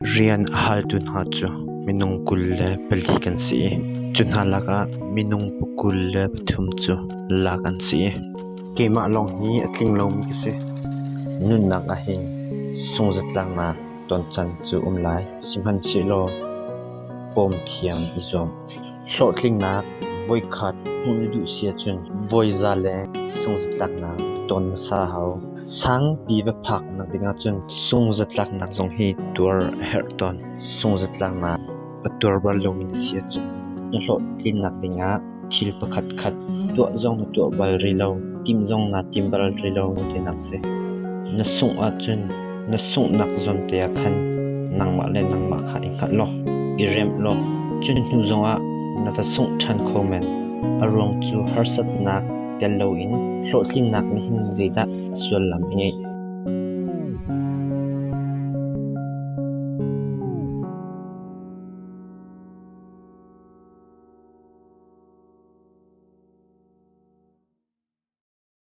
Rian a haltu hna cu minung 24 kan si i cu hna lakah minung 23 cu lak an si. Keimah lawng hi a tling lomi ka si. Nunnak ah hin sungzatlaknak ton caan cu um lai, sihmanhsehlaw pawm thiam i zuam. Hlawhtlinnak voikhat hmuh na duh si ahcun voi za le sungzatlaknak tawn hmasa a hau. Sangpi va phak nak ding ahcun sungzatlaknak zong hi tuar a herh tawn. Sungzatlaknak a tuar bal lomi na si ahcun na hlawhtlinnak dingah thil pakhatkhat tuah zong na tuah bal rih lo, timh zong naa tim bal rih lo tinak a si. Na sungh ahcun na sunghnak zawn te ah khan nangmah le nangmah kha i hngalh law, i remh law, cun hnu zongah na va sungh ṭhan kho men. A ruang cu harsatnak tel loin hlawhtlinnak nih hin zeidah sullam a ngeih?